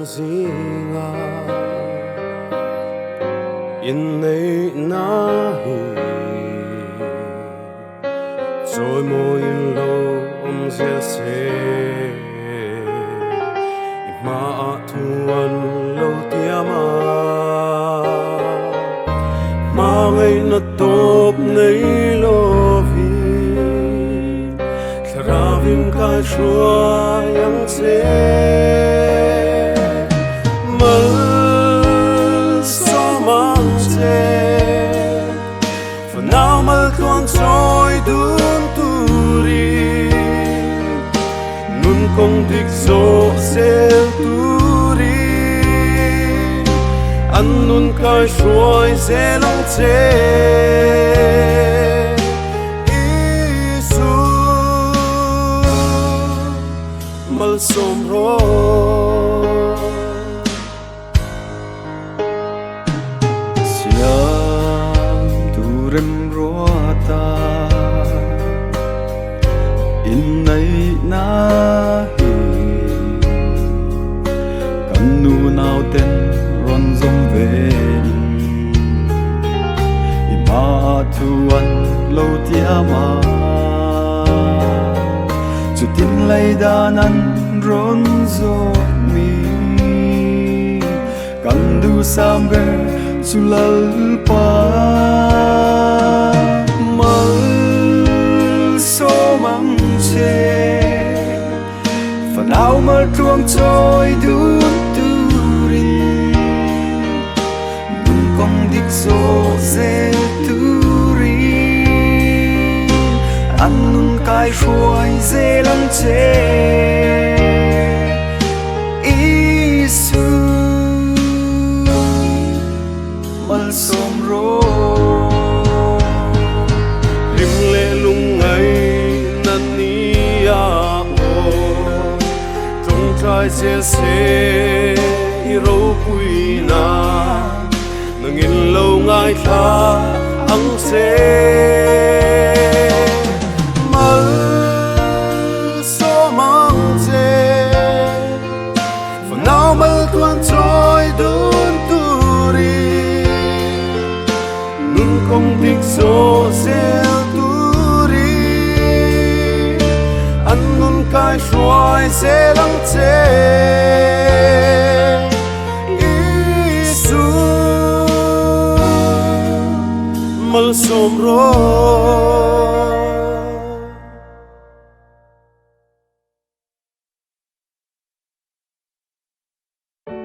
zinga inneihna hi chawimawiin lo awm zel se. I hmaah thu an lo tiam a, hmangaihna tawp nei lovin Thlarauin kai hruai ang che. Malsawm ang che, fanau maltluang chawi dun turin, nun kawng dik zawh zel turin, an nun kai hruai zel ang che. Isu malsawm rawh. Siam tu remruata inneihna hi kan nu nauten rawn zawm ve in i hma thu an lo tiam a, chutin lei dan an rawn zawk mi kan duhsam ber chu Lalpa malsawm ang che. Fanau maltluang chawi dun turin nun kawng dik zawh zel turin an nun kai hruai zel ang che. Isu malsawm rawh. Hlim leh lungngai na ni a aw, tawngtai zel se i ropui na, nangin lo ngaithla ang che. Malsawm ang che. Fanau maltluan chawi dun turin nun kawng dik zawh zel turin an nun kai hruai zel ang che. Isu malsawm rawh.